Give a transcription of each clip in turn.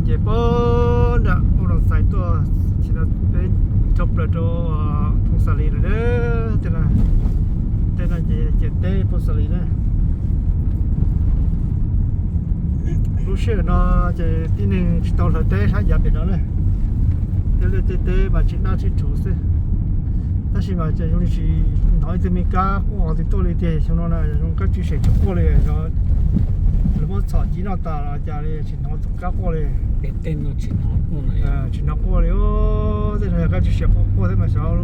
Ces puag nram ua los xais tuaj, tsis no peb dhau plaws rau Phoos Xas Lis lawm. Tej no ces ciam teb Phoos Xas Lis na. Lub sij hawm no ces tib neeg tsis tau hlawv teb sab yav pem no na. Tej liaj tej teb mas tseem daj tsib rhuv xwb. Tab sis mas ces zoo li tsis hnov ib tug me kab quaj qhov twg tuaj li tiag. Xyoo no na zoo kab tswm sem tsis quaj li. Lawv muab txhom ci noj tas los cas li tsis hnov tus kab quaj li. Tsis hnov quaj li. Tej no yog kab tswm sem quaj quaj thiab mas xyov.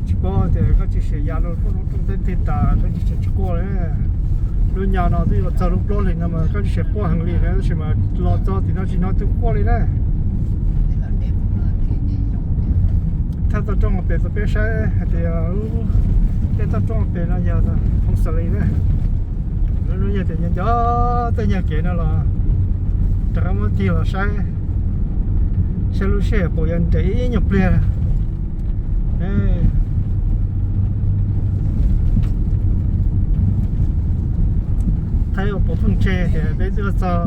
Tsis paub tias kab tswm sem ya rau rooj teb twg tas kab tswm sem tsis quaj li. Lub nyab no twb yuav txog lub plaub hlis no mas kab tswm sem quaj heev li na, tab sis mas los txog tim no tsis hnov tus quaj li na. Thaj toj roob hauv pes rau peb saib hais tias tej toj roob hauv pes no yog Phoos Xas Lis na. Lub hnub yog tias nco nco tej nyuag kev no los rov qab muab tig los saib, saib lub sij hawm puas yuav nres ib nyuag pliag. Thaib ua puas pheej tseg tias peb twb txog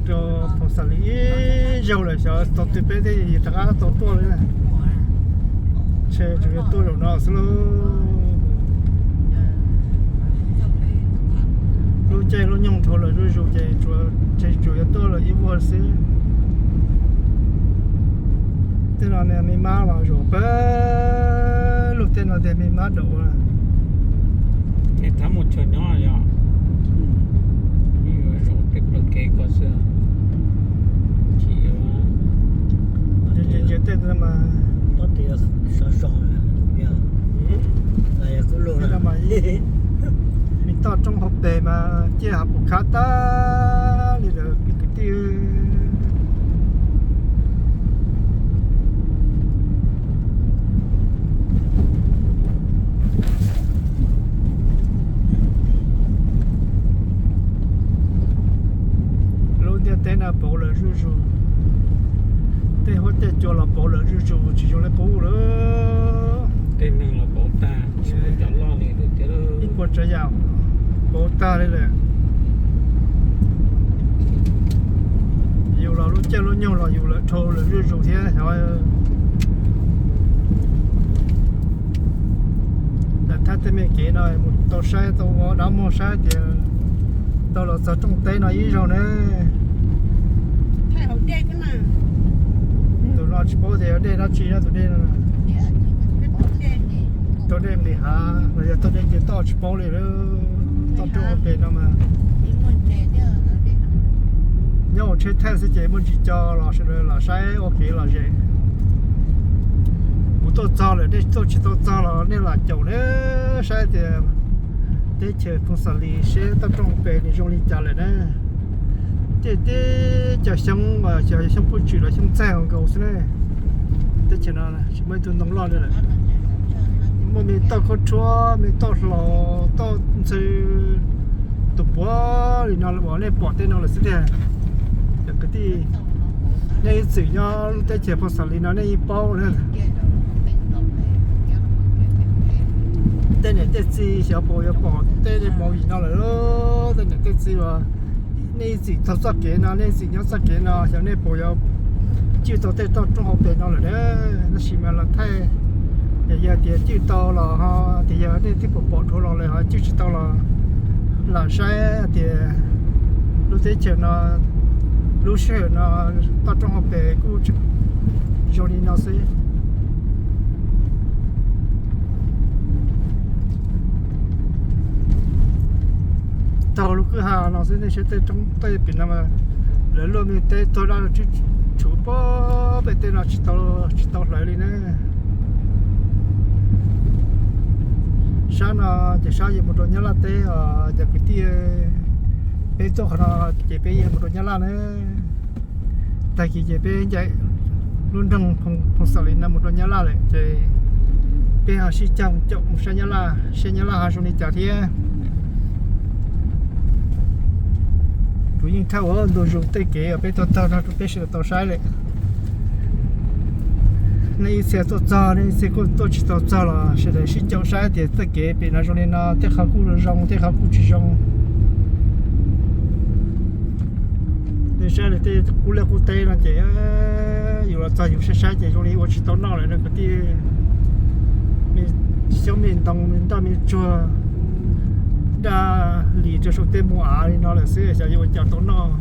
rau Phoos Xas Lis ib zaug lawm, xyov tau twg peb thiaj rov qab tau tuaj li. Ntshe tsuas yog tuaj zaum no xwb lauj. Lub caij lub nyoog dhau lawm zuj zus ces tsuas, ntshe tsuas yog tuaj lawm ib vuag xwb. Tej no me mab los zaum pawg lug, tej no tiag me mab daum. Nej thab mus chaw nyob yog zaum tej plawv kev ko xwb. Ntsia tej no mas, me toj roob hauv pes mas ciaj hav pum khab tag li lawm kwv tij. Lub ntiaj teb no pauv lawm zuj zus, tej huab tej cua los pauv lawm zuj zus tsis zoo li qub lawm. Tej neeg los pauv tag, tsis muaj cov loj li lawm thiab. Ib puas tsav yam pauv tag li lawm. Yus los lub caij lub nyoog los yus lawm dhau lawm zuj zus thiab xyov. Lam thaj tej me kev no mus tau saib tau ua dab muag saib tias tau los txog rooj teb no ib zaug na. Tus no tsis paub tias yog dej dab tsi na tus dej no. Tau dej nqis hav los yog tau dej nce toj tsis paub li. Toj roob hauv pes no mas nyob hauv tsheb thaij xwb ces muaj ntsis co los sawv daws los saib ua kev lom zem. Kuv tuaj txog lawm, nej tuaj tsis tau txog los nej lam caum na saib tias teb chaws Phoos Xas Lis seb toj roob hauv pes nws zoo li cas lawm na. Tej teb cov xyoob, xyov xyoob puj tswm los xyoob txaij nkaus xwb na. Teb chaws no tsis muaj ib tug ntoo loj li lawm. Muaj me toj khaub rhuab, me toj hlau, toj ntxhw, tus puav li no uas nej pom tej no lawm xwb tiag. Cov kwv tij, nej ib txwm nyob lub teb chaws Phoos Xas Lis no nej yeej paub na. Tej niam tej txiv xyov puas yuav pom tej dej movie no lawm. Tej niam tej txiv uas nej ib txwm taug txoj kev no, nej ib txwm nyob txoj kev no xyov nej puas yuav cwj tau tej toj roob hauv pes no lawm na. Tab sis mas los thaij, yog tias cwj tau los ho tias yog nej twb pom pom dhau los lawm ho cwj tsis tau los lam saib tias lub teb chaws no lub sij hawm no toj roob hauv pes kuj zoo li no xwb. Taug lub kwj ha no xwb nej saib tej roob tej pem no mas lawv luaj me teb tuag daj tsib rhuv puag pem tej no tsis tau, tsis tau hlawv li na. Sab no ces sab yuav mus rau Nyab Laj teb os cov kwv tij. Peb tuaj qhov no ces peb yuav mus rau Nyab Laj na. Tag kis ces peb ncaim lub nroog Phoos Xas Lis no mus rau Nyab Laj lawm ces peb ho sib caug caum mus saib Nyab Laj seb Nyab Laj ho zoo li cas thiab. Kuv yeej thaij ua ntu zus tej kev uas peb tuaj taug no rau peb sawv daws tau saib lawm. Nej ib txhia tuaj txog, nej ib txhia kuj tuaj tsis tau txog los sawv daws sib caum saib tias txoj kev pem no zoo li no, tej qhov kuj zoo, tej qhov kuj tsis zoo. Saib nws tej qub liaj qub teb no ces yus los txog yus saib saib ces zoo li ua tsis tau noj lawm no kwv tij. Me xyoob me ntoo me nroj me tsuag, daj lis rau saum tej mus av li no lawm xwb xyov yuav ua cas tau noj.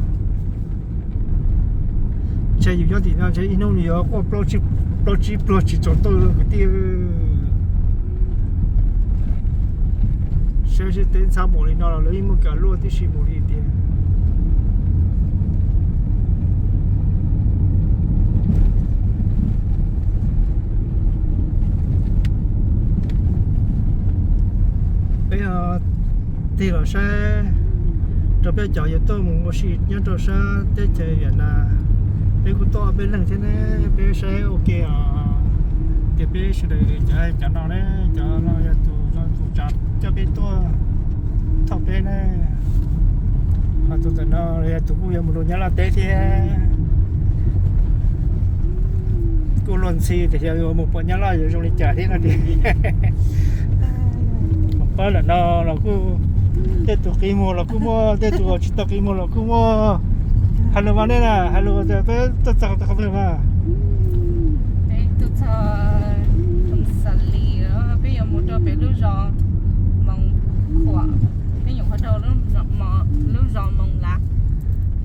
Ntshe yus nyob tim no ntshe ib hnub nws yuav quaj plaub tsib pluag tsis tsaus ntuj kwv tij. Saib seb teb ntxhab mus li no los lawv yeej muaj kev luaj tib si mus li tiag. Peb tig los saib rau peb cov yuav tuaj mus ua si nyob rau sab teb chaws Vietnam, peb kuj tuaj ob peb leeg thiab ne, peb saib ua ke os. Tias peb sawv daws cov cov no ne, cov no yog tus tus tsav coj peb tuaj thauj peb ne, ho tus ntawm no yog tus kuj yuav mus rau Nyab Laj teb thiab. Kuj luag ntxhi tias xyov yuav mus pom Nyab Laj yuav zoo li cas thiab no tias. Pab ntawm no los kuj tej tus qi muag los kuj muaj, tej tus tsis tau qi muag los kuj muaj. Hais lus mas nej na, hais lus tias peb tuaj txog qhov twg mas. Peb tuaj txog Thoo Xa Lis, peb yuav mus rau pem lub zos Moos Khuam, peb nyuam qhuav dhau lub zos Moos Lav,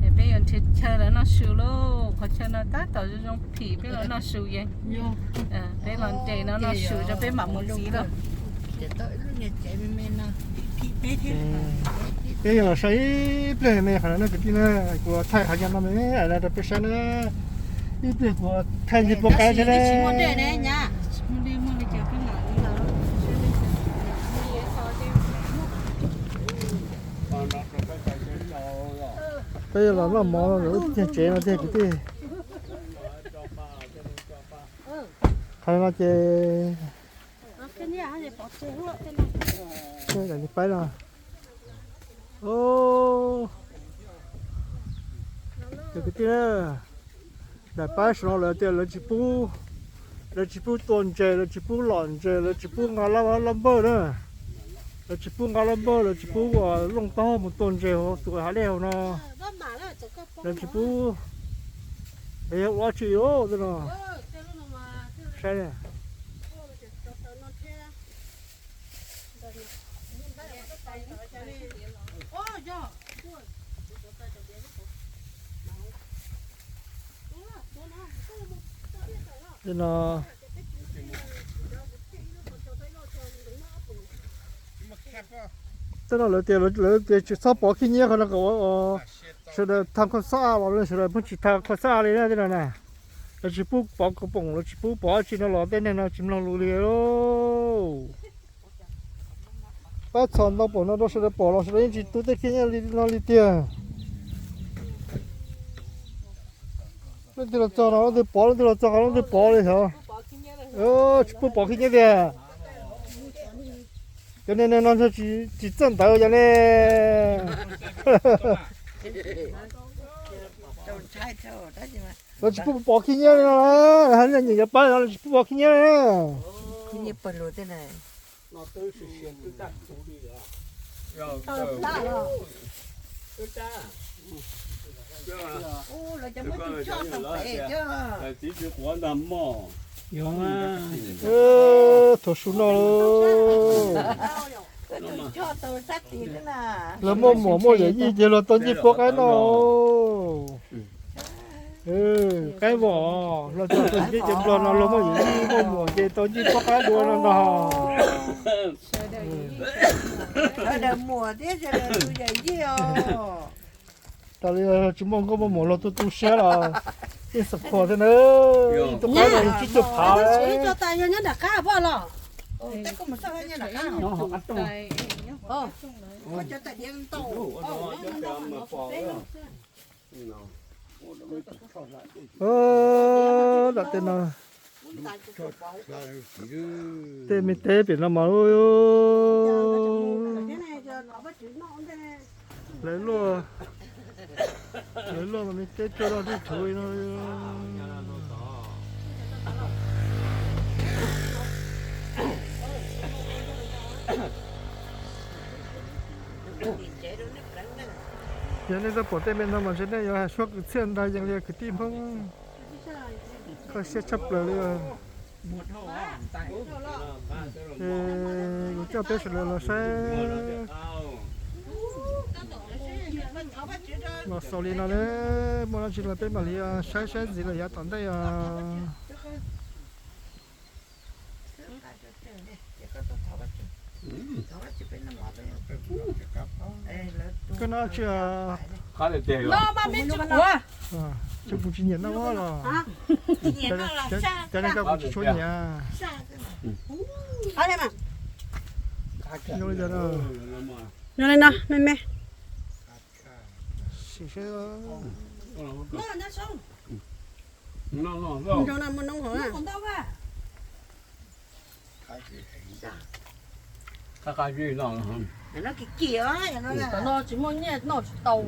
peb yuav nrhiav chaw los noj su lauj. Qhov chaw no tab tom zoo zoo phim peb los noj su yeej. Peb los nres no noj su rau peb mam mus ntxiv lauj. Peb yuav los saib ib pliag me qhov no kwv tij na, kuv thaij qhov nyob no me rau peb saib na. Ib pliag kuv thaij ntsis puab qaib thiab na. Peb yuav los noj mov no lawm ub tiag tsev no tiag kwv tij. Qhov no ces daim paib no. Ces kwv tij, daim paib saum no lawv tias lawv tsis pub, lawv tsis pub tua ntses, lawv tsis pub lom ntses, lawv tsis pub nqa lab npawj na. Lawv tsis pub nqa lab npawj, lawv tsis pub ua looj taub hau mus tua ntses hauv tus hav dej hauv no. Lawv tsis pub. Lawv yog ua tsi tej no. Saib. Tej no, tej no lawv tias, lawv tias tsis txhob pov khib nyiab qhov no kom sawv daws tham kho xab a los sawv daws pheej tsis tham kho xab a li na tej no na. Lawv tsis pub pov kos poom, lawv tsis pub pov dab tsi no los tej neeg no tsis mloog lus li lauj. Pab txhom ntau pom no rau sawv daws pom los sawv daws yeej tsis tu tej khib nyiab li no li tiag. Leej twg los txog no leej twg pov, leej twg los txog qhov leej twg pov li xyov. Tsis pub pov khib nyiab tiag. Cov neeg no tsis txawj ntawv cov ne. Lawv tsis pub pov khib nyiab li no, nyiam cov pab no lawv tsis pub pov khib nyiab li. Thaum su no lawv muaj muam muaj yawm yij ces luag tau ncej puab qaib noj. Qaib vom, luag tau ncej ces nplog no luag muaj yawm yij muaj muam ces tau ncej puab qaib dua no ntag. Raws li tsis muaj nkauj muaj muam luag tu tu siab los yeej support thiab na. Ib tug qaib no tsib caug phav. Tej no, tej me teb pem no mas lawv luaj, lawv luaj mas me teb tsuag loj tib thuv li no. Yog nej tau pom tej me no mas ntshe nej yuav suab kwv txhiaj ntau yees li kwv tij Hmoob. Kho siab tshaj plaws li os. Kuv coj peb sawv daws los saib los xaus li no na, muaj dab tsi los peb mam li saib saib ntxiv lawm yav tom ntej os. Koj noj tsi? Tsis kuv tsis nyiam noj los? Cov no koj kuv tsis tshua nyiam. Zoo li no me me. Sim seb. Zoo no muaj noob hov. Tsis muaj nyiaj noj tsis tau.